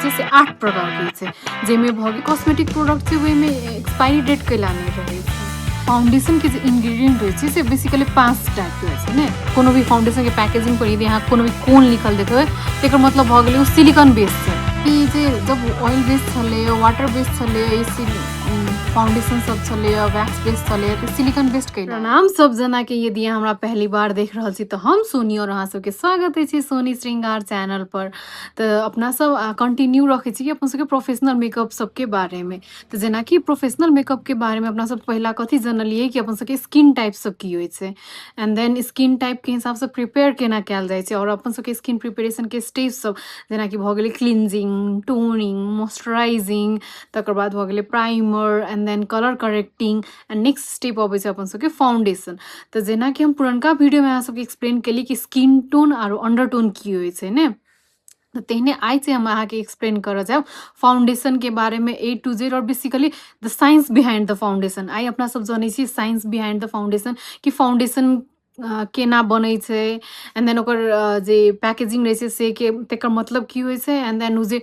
छै से 8 प्रकारके होइ छै, जाहिमे भऽ गेल कॉस्मेटिक प्रोडक्ट छै, ओहिमे एक्सपायरी डेट कैला नहि रहै छै। फाउंडेशनके जे इन्ग्रीडियंट होइ छै से बेसिकली 5 टाइपके होइ छै ने। कोनो भी फाउंडेशनके पैकेजिंग पर यदि अहाँ कोनो भी कोन लिखल देखबै तऽ एकर मतलब भऽ गेलै ओ सिलिकॉन बेस छै। ई जे जब ऑयल बेस छलै, वाटर बेस छलै, फाउंडेशन सब छलै, वैक्स बेस छलै, तऽ सिलिकॉन बेस्ड कैला। प्रणाम सब जना के, यदि अहाँ हमरा पहली बार देख रहल छी तऽ हम सोनी और अहाँ सबके स्वागत अछि सोनी श्रृंगार चैनल पर। तऽ अपना सब कंटिन्यू रखै छी कि अपन सबके प्रोफेशनल मेकअप सबके बारेमे। तऽ जेनाकि प्रोफेशनल मेकअपके बारेमे अपना सब पहिला कथी जनलियै कि अपन सबके स्किन टाइप सब की होइ छै, एंड then skin टाइपके हिसाबसँ प्रिपेयर केना कयल जाइ छै, आओर अपन सबके स्किन प्रिपेरेशनके स्टेप सब जेनाकि भऽ गेलै क्लींजिंग, टोनिंग, मॉइस्चराइजिंग, तकर बाद भऽ गेलै primer and then colour correcting, and next step अबै छै अपन सबके फाउंडेशन। तऽ जेनाकि हम पुरनका वीडियोमे अहाँ सबके एक्सप्लेन केली कि स्किन टोन आरो अंडर टोन की होइ छै ने, तऽ तेहने आइ चाहिँ हम अहाँके एक्सप्लेन करऽ जायब फाउंडेशनके बारेमे ए टू जेड और basically the science behind the foundation. आइ अपना सब जनै छी साइंस बिहाइंड the foundation, कि फाउंडेशन केना बनै छै, एंड then ओकर जे पैकेजिंग रहै छै से के तकर मतलब की होइ छै, एंड then ओ जे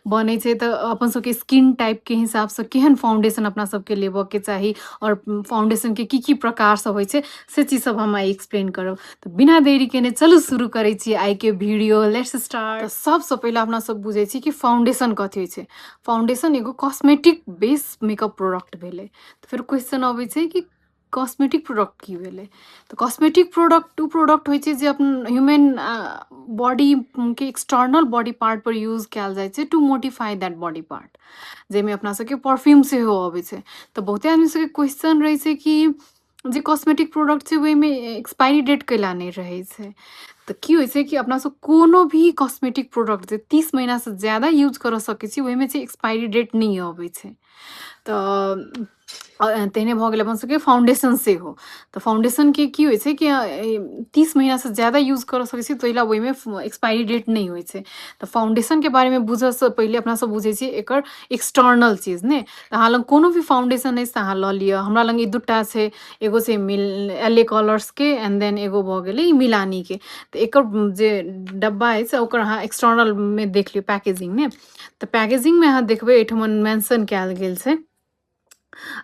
बनै छै तऽ अपन सबके स्किन टाइपके हिसाबसँ केहन फाउंडेशन अपना सबके लेबऽके चाही और फाउंडेशनके की की प्रकार सब होइ छै, से चीज सब हम आइ एक्सप्लेन करब। तऽ बिना देरी केने चलू शुरू करै छी आइके वीडियो, let's start. सबसँ पहिला अपना सब बुझै छी कि फाउंडेशन कथी होइ छै। फाउंडेशन एगो कॉस्मेटिक बेस मेकअप प्रोडक्ट भेलै। तऽ फेर क्वेश्चन अबै छै कि कॉस्मेटिक प्रोडक्ट की भेलै। तऽ कॉस्मेटिक प्रोडक्ट ओ प्रोडक्ट होइ छै जे अपन ह्यूमन बॉडीके एक्सटर्नल बॉडी पार्ट पर यूज कयल जाइ छै to modify that body part, जाहिमे अपना सबके परफ्यूम सेहो अबै छै। तऽ बहुते आदमी सबके क्वेश्चन रहै छै कि जे कॉस्मेटिक प्रोडक्ट छै ओहिमे एक्सपायरी डेट कैला नहि रहै छै। तऽ की होइ छै कि अपना सब कोनो भी कॉस्मेटिक प्रोडक्ट जे 30 महीनासँ ज्यादा यूज करऽ सकै छी ओहिमे चाहिँ एक्सपायरी डेट नहि अबै छै। तऽ तेहने भऽ गेल अपन सबके फाउंडेशन सेहो। तऽ फाउंडेशनके की होइ छै कि 30 महीनासँ ज्यादा यूज करऽ सकै छी, ताहि लए ओहिमे एक्सपायरी डेट नहि होइ छै। तऽ फाउंडेशनके बारेमे बुझऽसँ पहिले अपना सब बुझै छियै एकर एक्सटर्नल चीज ने। तऽ अहाँ लग कोनो भी फाउंडेशन अछि तऽ अहाँ लऽ लिअ। हमरा लग ई दूटा छै, एगो छै मिल एल ए कलर्सके एंड then एगो भऽ गेलै ई मिलानीके। तऽ एकर जे डब्बा अछि ओकर अहाँ एक्सटर्नलमे देख लियौ पैकेजिंगमे। तऽ पैकेजिंगमे अहाँ देखबै एहिठमन मेंशन कयल गेल छै।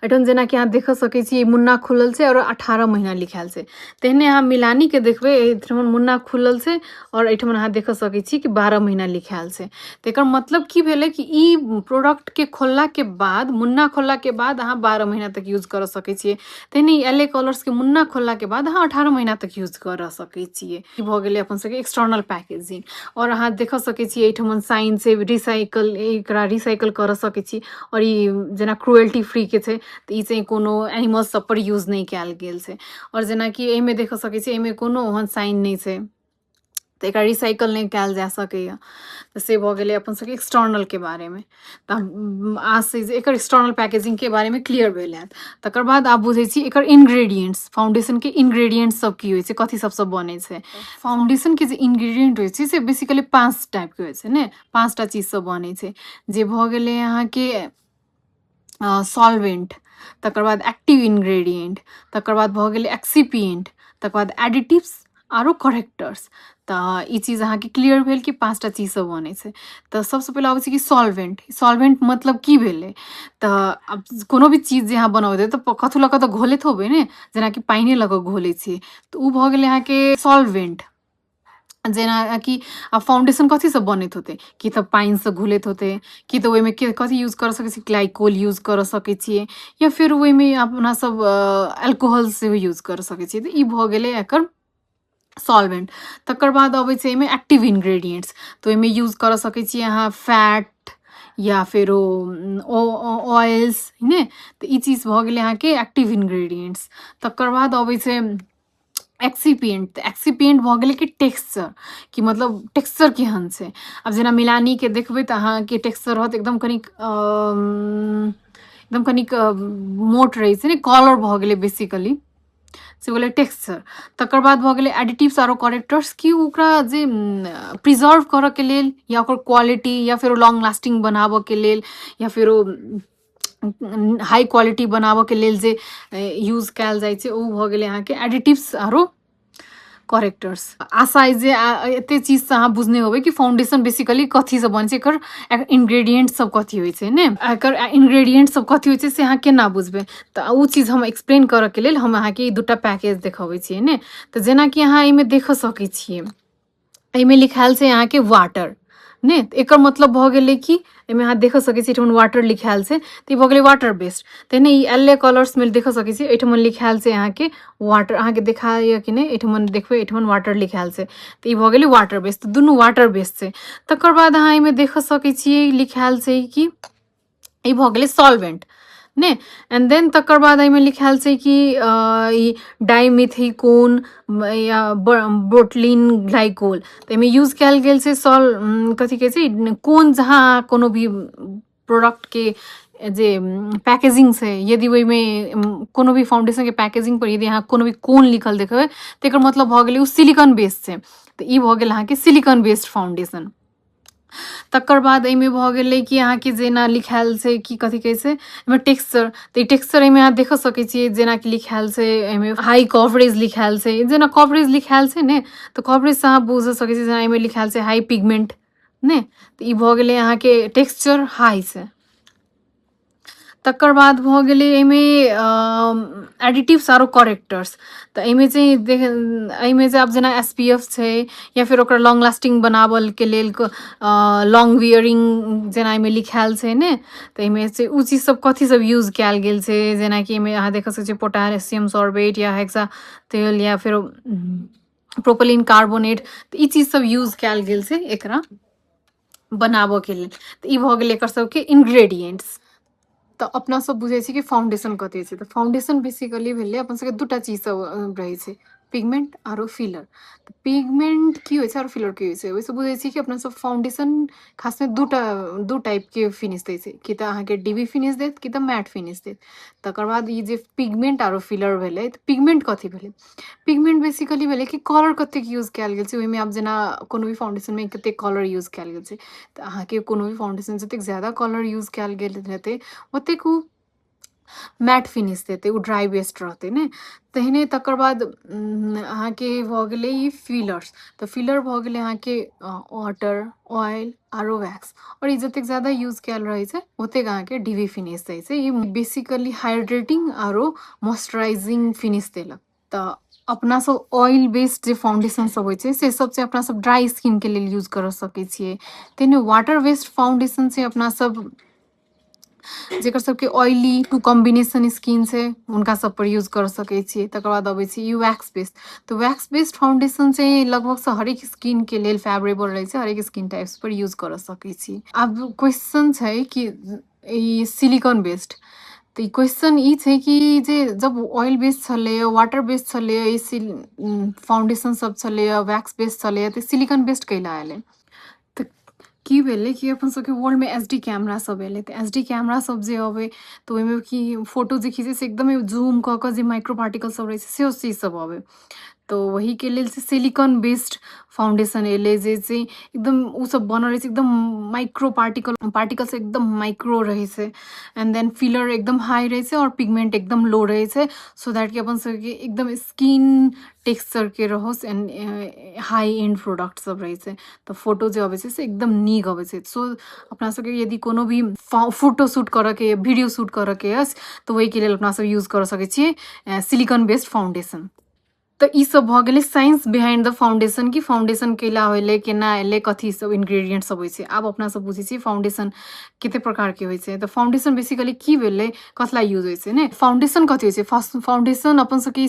एहिठाम जेनाकि अहाँ देख सकै छी मुन्ना खुलल छै और 18 महीना लिखायल छै। तेहने अहाँ मिलानीके देखबै, एहिठमन मुन्ना खुलल छै और एहिठमन अहाँ देख सकै छी कि 12 महीना लिखायल छै। तऽ एकर मतलब की भेलै कि ई प्रोडक्टके खोललाके बाद, मुन्ना खोललाके बाद अहाँ 12 महीना तक यूज करऽ सकै छियै। तेहने ई एल ए कलर्सके मुन्ना खोललाके बाद अहाँ 18 महीना तक यूज करऽ सकै छियै। ई भऽ गेलै अपन सबके एक्सटर्नल पैकेजिंग। और अहाँ देख सकै छी एहिठमन साइन छै रिसाइकल, एकरा रिसाइकल करऽ सकै छी। और ई जेना क्रुएल्टी फ्री के छै तऽ ई चाहिँ कोनो एनिमल सब पर यूज नहि कयल गेल छै। और जेनाकि एहिमे देख सकै छी एहिमे कोनो ओहन साइन नहि छै, तऽ एकरा रिसाइकल नहि कयल जा सकैए। तऽ से भऽ गेलै अपन सबके एक्सटर्नलके बारेमे। तऽ आस जे एकर एक्सटर्नल पैकेजिंगके बारेमे क्लियर भेल हैत। तकर बाद आब बुझै छी एकर इन्ग्रीडियंट्स, फाउंडेशनके इन्ग्रीडियंट्स सब की होइ छै, कथी सबसँ बनै छै। फाउंडेशनके जे इन्ग्रीडियंट होइ छै से बेसिकली 5 टाइपके होइ छै ने, 5टा चीजसँ बनै छै। जे भऽ गेलै अहाँके सॉल्वेंट, तकर बाद एक्टिव इन्ग्रीडियंट, तकर बाद भऽ गेलै एक्सिपिएंट, तकर बाद एडिटिव्स आरो करेक्टर्स। तऽ ई चीज अहाँके क्लियर भेल कि 5टा चीजसँ बनै छै। तऽ सबसँ पहिले अबै छै कि सॉल्वेंट। सॉल्वेंट मतलब की भेलै, तऽ आब कोनो भी चीज जे अहाँ बनबैत हेबै तऽ कथू लऽ कऽ तऽ घोलैत होबै ने, जेनाकि पानिए लऽ कऽ घोलै छियै, तऽ ओ भऽ गेलै अहाँके सॉल्वेंट। जेनाकि आब फाउंडेशन कथीसँ बनैत होतै, कि तऽ पानिसँ घुलैत होतै, कि तऽ ओहिमे के कथी यूज करऽ सकै छी, ग्लाइकोल यूज करऽ सकै छियै, या फेर ओहिमे अपना सब अल्कोहल सेहो यूज करऽ सकै छियै। तऽ ई भऽ गेलै एकर सॉल्वेंट। तकर बाद अबै छै एहिमे एक्टिव इन्ग्रीडियंट्स। तऽ ओहिमे यूज करऽ सकै छियै अहाँ फैट या फेर ओ ऑयल्स ने। तऽ ई चीज भऽ गेलै अहाँके एक्टिव इन्ग्रीडियंट्स। तकर बाद अबै छै एक्सिपिएंट। तऽ एक्सिपिएंट भऽ गेलै कि टेक्सचर, कि मतलब टेक्सचर केहन छै। आब जेना मिलानीके देखबै तऽ अहाँके टेक्सचर रहत एकदम कनिक मोट रहै छै ने, कलर भऽ गेलै बेसिकली, से भेलै टेक्सचर। तकर बाद भऽ गेलै एडिटिव्स आरो करेक्टर्स, कि ओकरा जे प्रिजर्व करऽके लेल या ओकर क्वालिटी या फेर लॉन्ग लास्टिंग बनाबऽके लेल या फेर ओ हाई क्वालिटी बनाबऽके लेल जे यूज कयल जाइ छै, ओ भऽ गेलै अहाँके एडिटिव्स आरो करेक्टर्स। आशा अइ जे एते चीजसँ अहाँ बुझने होबै कि फाउंडेशन बेसिकली कथीसँ बनै छै, एकर इन्ग्रेडिएंट सब कथी होइ छै ने, एकर इन्ग्रेडिएंट सब कथी होइ छै से अहाँ केना बुझबै। तऽ ओ चीज हम एक्सप्लेन करऽके लेल हम अहाँके ई दूटा पैकेज देखबै छियै ने। तऽ जेनाकि अहाँ एहिमे देख सकै छियै, एहिमे लिखायल छै अहाँके वाटर ने। एकर मतलब भऽ गेलै कि एहिमे अहाँ देख सकै छी एहिठाम वाटर लिखायल छै, तऽ ई भऽ गेलै वाटर बेस्ड। तहिने ई एल ए कलर्समे देख सकै छी, एहिठाम लिखायल छै अहाँके वाटर। अहाँके देखाइए कि नहि? एहिठाम देखबै, एहिठाम वाटर लिखायल छै, तऽ ई भऽ गेलै वाटर बेस्ड। तऽ दुनू वाटर बेस्ड छै। तकर बाद अहाँ एहिमे देख सकै छियै लिखायल छै कि ई भऽ गेलै सॉल्वेंट ने। एंड then तकर बाद एहिमे लिखायल छै कि ई डाइमिथिकोन या बोटलिन ग्लाइकोल। तऽ एहिमे यूज कयल गेल छै सॉल कथी कहै छै कोन, जहाँ कोनो भी प्रोडक्टके जे पैकेजिंग छै, यदि ओहिमे कोनो भी फाउंडेशनके पैकेजिंग पर यदि अहाँ कोनो भी कोन लिखल देखबै, तऽ एकर मतलब भऽ गेलै ओ सिलिकॉन बेस्ड छै। तऽ ई भऽ गेल अहाँके सिलिकॉन बेस्ड फाउंडेशन। तकर बाद एहिमे भऽ गेलै कि अहाँके जेना लिखायल छै कि कथी कहै छै एहिमे टेक्सचर। तऽ ई टेक्सचर एहिमे अहाँ देख सकै छियै, जेनाकि लिखायल छै एहिमे हाई कवरेज लिखायल छै। जेना कवरेज लिखायल छै ने, तऽ कवरेजसँ अहाँ बुझि सकै छियै। जेना एहिमे लिखायल छै हाई पिगमेंट ने, तऽ ई भऽ गेलै अहाँके टेक्सचर हाई छै। तकर बाद भऽ गेलै एहिमे एडिटिव्स आरो करेक्टर्स। तऽ एहिमे चाहिँ देख, एहिमे चाहिँ आब जेना एसपीएफ छै या फिर ओकरा लॉन्ग लास्टिंग बनाबलके लेल लॉन्ग वियरिंग जेना एहिमे लिखायल छै ने, तऽ एहिमे चाहिँ उ चीज सब कथी सब यूज कयल गेल छै। जेनाकि एहिमे अहाँ देख सकै छियै पोटासियम सॉर्बेट या हेक्सा तेल या फिर प्रोपलिन कार्बोनेट। तऽ ई चीज सब यूज कयल गेल छै एकरा बनाबऽके लेल। तऽ ई भऽ गेलै एकर सबके इन्ग्रेडिएंट्स। तऽ अपना सब बुझै छी कि फाउंडेशन कथी छै। तऽ फाउंडेशन बेसिकली भेलै अपन सबके दूटा चीज सब रहै छै, पिगमेंट आरो फिलर। तऽ पिगमेंट की होइ छै आरो फिलर की होइ छै, ओहिसँ बुझै छी कि अपना सब फाउंडेशन खासमे दूटा दू टाइपके फिनिश दै छै, कि तऽ अहाँके डीवी फिनिश देत कि तऽ मैट फिनिश देत। तकर बाद ई जे पिगमेंट आरो फिलर भेलै, तऽ पिगमेंट कथी भेलै? पिगमेंट बेसिकली भेलै कि कलर कतेक यूज कयल गेल छै ओहिमे। आब जेना कोनो भी फाउंडेशनमे कतेक कलर यूज कयल गेल छै, तऽ अहाँके कोनो भी फाउंडेशन जतेक ज्यादा कलर यूज कयल गेल हेतै, ओतेक ओ मैट फिनिश देतै, ओ ड्राई बेस्ड रहतै ने। तहिने तकर बाद अहाँके भऽ गेलै ई फिलर्स। तऽ फिलर भऽ गेलै अहाँके वाटर, ऑयल आरो वैक्स। आओर ई जतेक ज्यादा यूज कयल रहै छै, ओतेक अहाँके डीवी फिनिश दै छै। ई बेसिकली हाइड्रेटिंग आरो मॉइस्चराइजिंग फिनिश देलक। तऽ अपना सब ऑयल बेस्ड जे फाउंडेशन सब होइ छै, से सब चाहिँ अपना सब ड्राई स्किन के लेल यूज कर सकै छियै। तहिने वाटर बेस्ड फाउंडेशन छै अपना सब जेकर सबके ऑयली टू कॉम्बिनेशन स्किन छै, हुनका सब पर यूज कर सकै छियै। तकर बाद अबै छै ई वैक्स बेस्ड। तऽ वैक्स बेस्ड फाउंडेशन चाहिँ लगभग से हरेक स्किन के लेल फेवरेबल रहै छै, हरेक स्किन टाइप्स पर यूज कर सकै छी। आब क्वेश्चन छै कि ई सिलिकॉन बेस्ड, तऽ ई क्वेश्चन ई छै कि जे जब ऑयल बेस्ड छलैए, वाटर बेस्ड छलैए, ई फाउंडेशन सब छलैए, वैक्स बेस्ड छलैए, तऽ सिलिकॉन बेस्ड कैला एलै? तऽ की भेलै कि अपन सबके वर्ल्डमे एचडी कैमरा सब एलै। तऽ एचडी कैमरा सब जे अबै, तऽ ओहिमे की फोटो जे खींचै से एकदमे जूम कऽ कऽ जे माइक्रो पार्टिकल सब रहै छै, सेहो चीज सब अबै। तऽ ओहिके लेल चाहिँ सिलिकॉन बेस्ड फाउंडेशन एलै, जे चाहिँ एकदम ओ सब बनल रहै छै, एकदम माइक्रो पार्टिकल पार्टिकल्स एकदम माइक्रो रहै छै, एंड then filler एकदम हाई रहै छै और पिगमेंट एकदम लो रहै छै, सो that कि अपन सबके एकदम स्किन टेक्सचरके रहोस् एंड हाई एंड प्रोडक्ट सब रहै छै। तऽ फोटो जे अबै छै से एकदम नीक अबै छै। सो अपना सबके यदि कोनो भी फोटो शूट करऽके, वीडियो शूट करऽके अछि, तऽ ओहिके लेल अपना सब यूज कर सकै छियै सिलिकॉन बेस्ड फाउंडेशन। तऽ ई सब भऽ गेलै साइंस बिहाइंड the foundation, कि फाउंडेशन कैला होइले, केना एलै, कथी सब इन्ग्रेडिएंट सब होइ छै। आब अपना सब बुझै छियै फाउंडेशन कते प्रकारके होइ छै। तऽ फाउंडेशन बेसिकली की भेलै, कथला यूज होइ छै ने? फाउंडेशन कथी होइ छै? फर्स्ट फाउंडेशन अपन सबके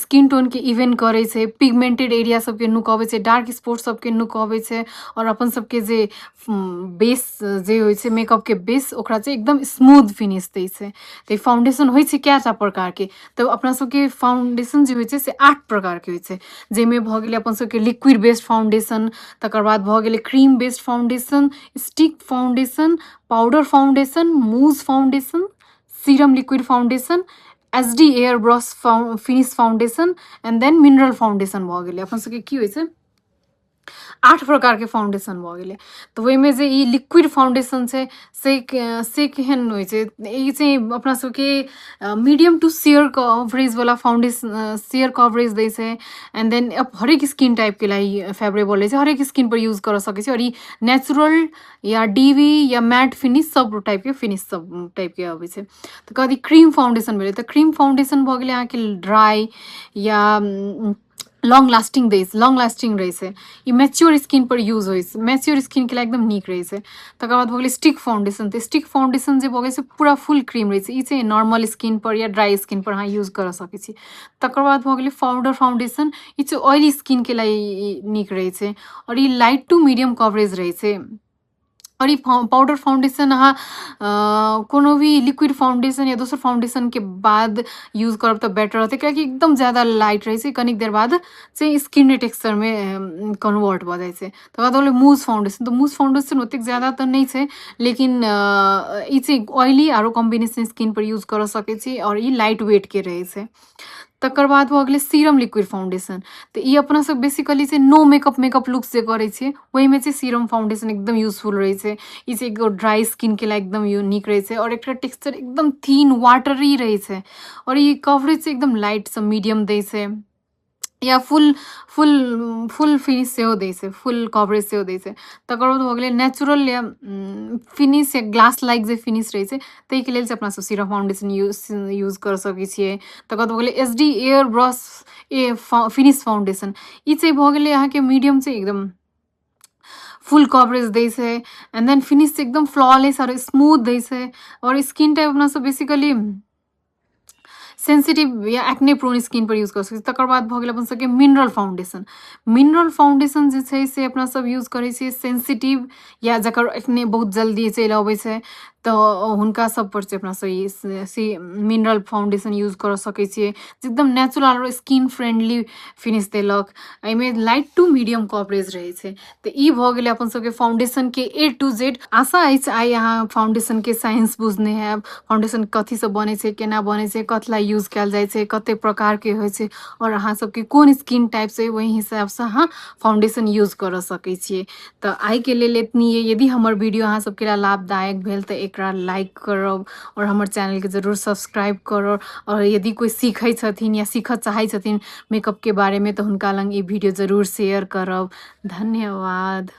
स्किन टोनके इवेन करै छै, पिगमेंटेड एरिया सबके नुकबै छै, डार्क स्पॉट सबके नुकबै छै और अपन सबके जे बेस जे होइ छै, मेकअपके बेस, ओकरा चाहिँ एकदम स्मूथ फिनिश दै छै। तऽ ई फाउंडेशन होइ छै कएटा प्रकारके? तऽ अपना सबके फाउंडेशन जे होइ छै से 8 प्रकारके होइ छै, जाहिमे भऽ गेलै अपन सबके लिक्विड बेस्ड फाउंडेशन, तकर बाद भऽ गेलै cream based foundation, stick foundation, powder foundation, mousse foundation, serum liquid foundation, HD air brush finish foundation and then mineral foundation भऽ गेलै। अपन सबके की होइ छै? 8 प्रकारके फाउंडेशन भऽ गेलै। तऽ ओहिमे जे ई लिक्विड फाउंडेशन छै से से केहन होइ छै? ई चाहिँ अपना सबके मीडियम टू शेयर कवरेजवला फाउंडेशन, शेयर कवरेज दै छै। एंड then हरेक स्किन टाइपके लागि फेभरेबल रहै छै, हरेक स्किन पर यूज करऽ सकै छी। आओर ई नेचुरल या ड्यूई या मैट फिनिश, सब टाइपके फिनिश, सब टाइपके अबै छै। तकर बाद ई क्रीम फाउंडेशन भेलै। तऽ क्रीम फाउंडेशन भऽ गेलै अहाँके ड्राई या लॉन्ग लास्टिंग दै, लॉन्ग लास्टिंग रहै छै। ई मैच्योर स्किन पर यूज होइ छै, मैच्योर स्किनके लागि एकदम नीक रहै छै। तकर बाद भऽ गेलै स्टिक फाउंडेशन। तऽ स्टिक फाउंडेशन जे भऽ गेलै से पूरा फुल क्रीम रहै छै। ई चाहिँ नॉर्मल स्किन पर या ड्राई स्किन पर अहाँ यूज करऽ सकै छी। तकर बाद भऽ गेलै पाउडर फाउंडेशन। ई चाहिँ ऑयली स्किनके लागि नीक रहै छै आओर ई लाइट टू मीडियम कवरेज रहै छै। आओर ई पाउडर फाउंडेशन अहाँ कोनो भी लिक्विड फाउंडेशन या दोसर फाउंडेशनके बाद यूज करब तऽ बेटर रहतै, कियाकि एकदम ज्यादा लाइट रहै छै, कनिक देर बाद चाहिँ स्किन टेक्सचरमे कन्वर्ट भऽ जाइ छै। तकर बाद भऽ गेलै मूस फाउंडेशन। तऽ मूस फाउंडेशन ओतेक ज्यादा तऽ नहि छै, लेकिन ई चाहिँ ऑयली आरो कॉम्बिनेशन स्किन पर यूज करऽ सकै छी आओर ई लाइट वेटके रहै छै। तकर बाद भऽ गेलै सीरम लिक्विड फाउंडेशन। तऽ ई अपना सब बेसिकली चाहिँ नो मेकअप मेकअप लुक्स जे करै छियै, ओहिमे चाहिँ सीरम फाउंडेशन एकदम यूजफुल रहै छै। ई चाहिँ एगो ड्राई स्किनके लागि एकदम नीक रहै छै आओर एकर टेक्सचर एकदम थिन वाटरी रहै छै आओर ई कवरेज चाहिँ एकदम लाइटसँ मीडियम दै छै या फुल फुल फुल फिनिश सेहो दै छै, फुल कवरेज सेहो दै छै। तकर बाद भऽ गेलै नेचुरल या फिनिश या ग्लास लाइक जे फिनिश रहै छै, ताहिके लेल चाहिँ अपना सब सीरम फाउंडेशन यूज यूज कर सकै छियै। तकर बाद भऽ गेलै एच डी एयर ब्रश ए फिनिश फाउंडेशन। ई चाहिँ भऽ गेलै अहाँके मीडियम चाहिँ एकदम फुल कवरेज दै छै एंड then finish चाहिँ एकदम फ्लॉलेस आओर स्मूथ दै छै। आओर स्किन टाइप अपना सब बेसिकली सेन्सिटिव या एक्ने प्रोन स्किन पर यूज कऽ सकै छी। तकर बाद भऽ गेल अपन सबके मिनरल फाउंडेशन। मिनरल फाउंडेशन जे छै से अपना सब यूज करै छियै सेन्सिटिव या जकर एक्ने बहुत जल्दी चलि अबै छै, तऽ हुनका सब पर चाहिँ अपना सब ई मिनरल फाउंडेशन यूज करऽ सकै छियै, जे एकदम नेचुरल आओर स्किन फ्रेंडली फिनिश देलक। एहिमे लाइट टू मीडियम कवरेज रहै छै। तऽ ई भऽ गेलै अपन सबके फाउंडेशनके ए टू जेड। आशा अछि आइ अहाँ फाउंडेशनके साइंस बुझने हैब, फाउंडेशन कथीसँ बनै छै, केना बनै छै, कथी ला यूज कयल जाइ छै, कते प्रकारके होइ छै आओर अहाँ सबके कोन स्किन टाइप छै, ओहि हिसाबसँ अहाँ फाउंडेशन यूज करऽ सकै छियै। तऽ आइके लेल एतनिए। यदि हमर वीडियो अहाँ सबके लेल लाभदायक भेल तऽ एकरा लाइक करब आओर हमर चैनलके जरूर सब्सक्राइब करब। आओर यदि कोइ सीखै छथिन या सीखऽ चाहै छथिन मेकअपके बारेमे, तऽ हुनका लग ई वीडियो जरूर शेयर करब। धन्यवाद।